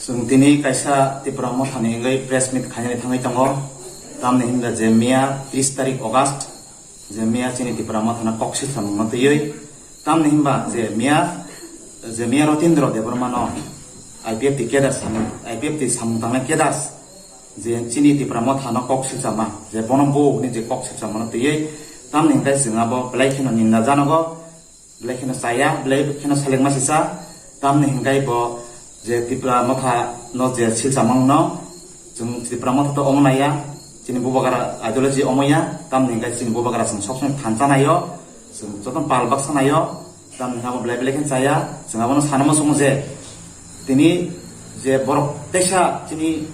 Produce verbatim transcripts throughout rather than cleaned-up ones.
Chwng tini kaisa Tipra Mothani wngwi press meet khainani thangwi tongo. Tamni hwnba je miya tris tarik August, je miya chini Tipra Mothano kok silsamungno twiwi. Tamni hwnba je miya, je miya Rotindra Debbarmano I P F T cadre samung, I P F T samung tangnai cadre je chini Tipra Mothano kok silsama, je bono bo hwnwi je kok silsamano twiwi. Tamni hwnkhe chwng abo belai kheno ninda janogo. Belai kheno chaya, belai kheno selengma sisa. Tamni hwnkhe bo je Tipra Motha no je silsa mangno, chwng Tipra Motha to omo naiya, chini bubagra ideology omo ya, tamni hwnkhe chini bubagra chwng sob somoi thansa naio, chwng joto pal baksa naio, tamni hwnkhe abo belai belai kheno chaya, chwng abono sana muchungo je, tini je borok teisa chini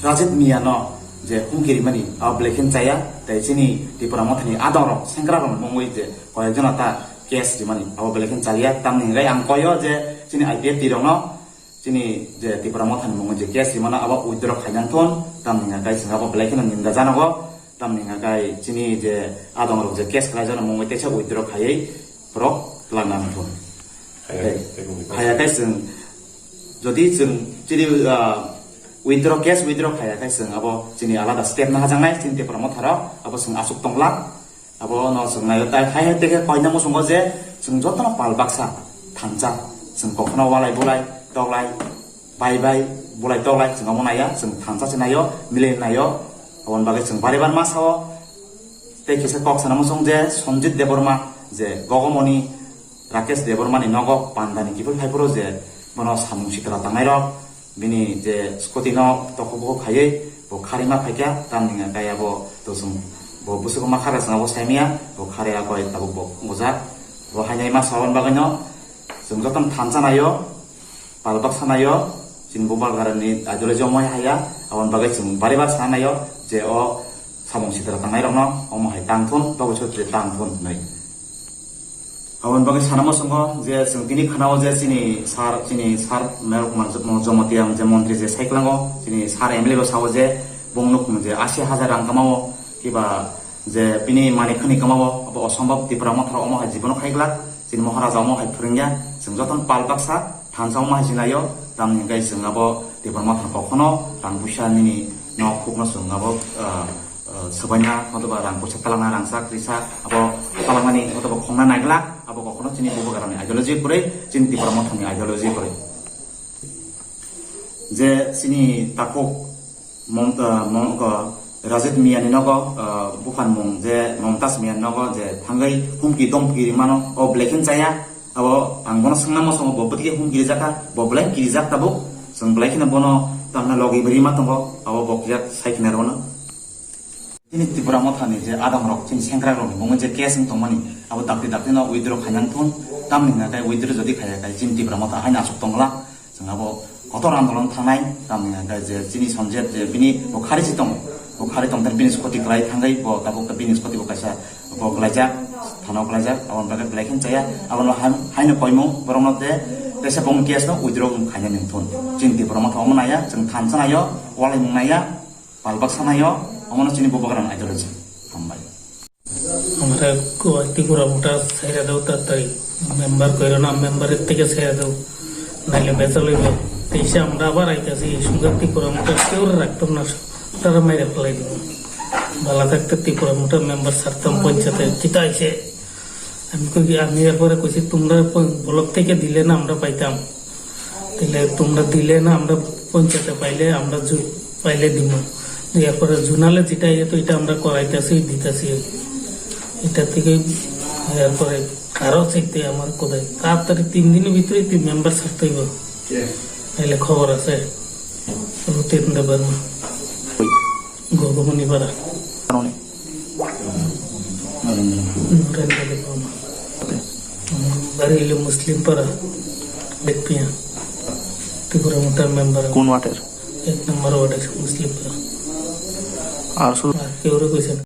Rajit Miya no je humki rimani abo belai kheno chaya, tei chini Tipra Mothani adongrok sengkrakrok mungwi je koyekjona ta case rimani abo belai kheno chaya, tamni hwnkhe ang koyo je chini I P F T rokno chini je Tipra Mothani mungwi je case rimano abo withdraw khainang thun, tamni hwnkhe chwng abo belai kheno ninda janogo, tamni hwnkhe chini je adongrok je case khlaijakno mungwi teisa withdraw khaiwi borok twlang nang thun. Hai, hai, hai, hai, hai, chwng, jodi chwng chini, ah, withdraw, case withdraw khaya khai chwng abo chini alada step na hajaknai, chini Tipra Motharo abo chwng aswk tongla. Abo no chwng naio tai hai hai teke koina muchungo je chwng jotono pal baksa thansa, chwng kokno walai bulai toklai, bai bai bulai toklai chwng amo naiya, chwng thansa se naio, milai naio. Aboni bagwi chwng bari bar ma sao. Tei kisa kok sana muchung je Sanjit Debbarma je Gogomoni Rakesh Debbarmani nogo pandani kiphil phaiphuru je bono samung sitra tangnairok, bini je scooty no tokok bokok khaiwi bo kharima phaikha, tamni hwnkhe abo to chwng bo bwswk ma khara chwng abo saimaya, bo kharwi abo tabuk bo wngjak. Bo haino ma saboni bagwino chwng jotono thansa naio, pal baksa naio, chini bubagrani ideology omo hai ya, aboni bagwi chwng bari bar sana naio je o samung sitra tangnairokno omo hai tang thun, tobo sotri tang thun hinwi. Aboni bagwi sana muchungo je chwng tini khwnao je chini sir, chini sir Meru Kumar Jamatia je montri je saikwlango, chini sir M L A bo sao je bongno je asi hajar rang kamao, kiba je bini manwi khwnwi kamao, abo osombab, Tipra Motharo omo hai jibono khai glak, chini Maharaja omo hai phwrwngya, chwng jotono pal baksa thansa omo hai sinaio, tamni hwnkhe chwng abo Tipra Motharo kokhono rang puisa nini nok hukno chwng abo, ah, ah, swbaina, otoba rang puisa talangna, rangchak risa, abo talangmani, otoba khongna naiglak, abo kokhono chini bubagrani ideology kwrwi, chini Tipra Mothani ideology kwrwi. Je chini takhuk Mom-, ah, Mom-, ah, Rajit Miyani nogo, ah, buphanmung je Momtaz Miyani nogo je thangwi humki domki rimano, o belai khe chaya. Abo ang bono swngna muchungo, bo bwtwi khe humki rijak kha, bo belai kirijak tabuk. Chwng belai kheno bono tamna logi bo rima tongo, abo bo kirijak sai khna rwno. Chini Tipra Mothani je adongrok, chini sengkrakrokni mungwi je case wng tongmani, abo dakti dakti no withdraw khainang thun, tamni hwnkhe withdraw jodi khaiya khai chini Tipra Motha haino aswk tongla. Chwng abo kotor andolon thangnai, tamni hwnkhe je chini Sanjit je bini bo khari si tongo, bo khari tongthar bini scooty kwlai thangwi bo tabuk bini scooty bo kaisa bo kwlaijak, thana o kwlaijak, aboni bagwi belai khe chaya, abono ham-, haino koimung borokno de, tesa bongni case no withdraw khainani thun. Chini Tipra Motha omo naiya, chwng thansa naio, walaimung naiya, pal baksa naio, omono chini bubagrani ideology. Hambai. Amra ko Tipra Motha saira do ta tari member koirana member teke saira do naile becha loibe. Teisa amra abar aitasi sunga Tipra Motha keur raktom na tara maira khalai dibo. Bala thakte Tipra Motha member sartam panchayat kita aise. Ami koi ki ami erpore koisi tumra block teke dile na amra paitam. Tile tumra dile na amra panchayate paile amra ju-, paile dimu. Erpore junale jita iye to ita amra koraitasi, ditasi. Ita tike erpore aro chekte amar kodai. Taratari tin din bhitori tui member sartoi bo. Naile khobor ase. Rutin Debbarma. Gogomoni para. Narendra Debbarma. Bari ile Muslim para. Bekpia. Tipra Motha member. কোন ওয়ার্ডের? এক নম্বর ওয়ার্ডের মুসলিম পাড়া। আর শুধু আর কেউ রে কইছে না।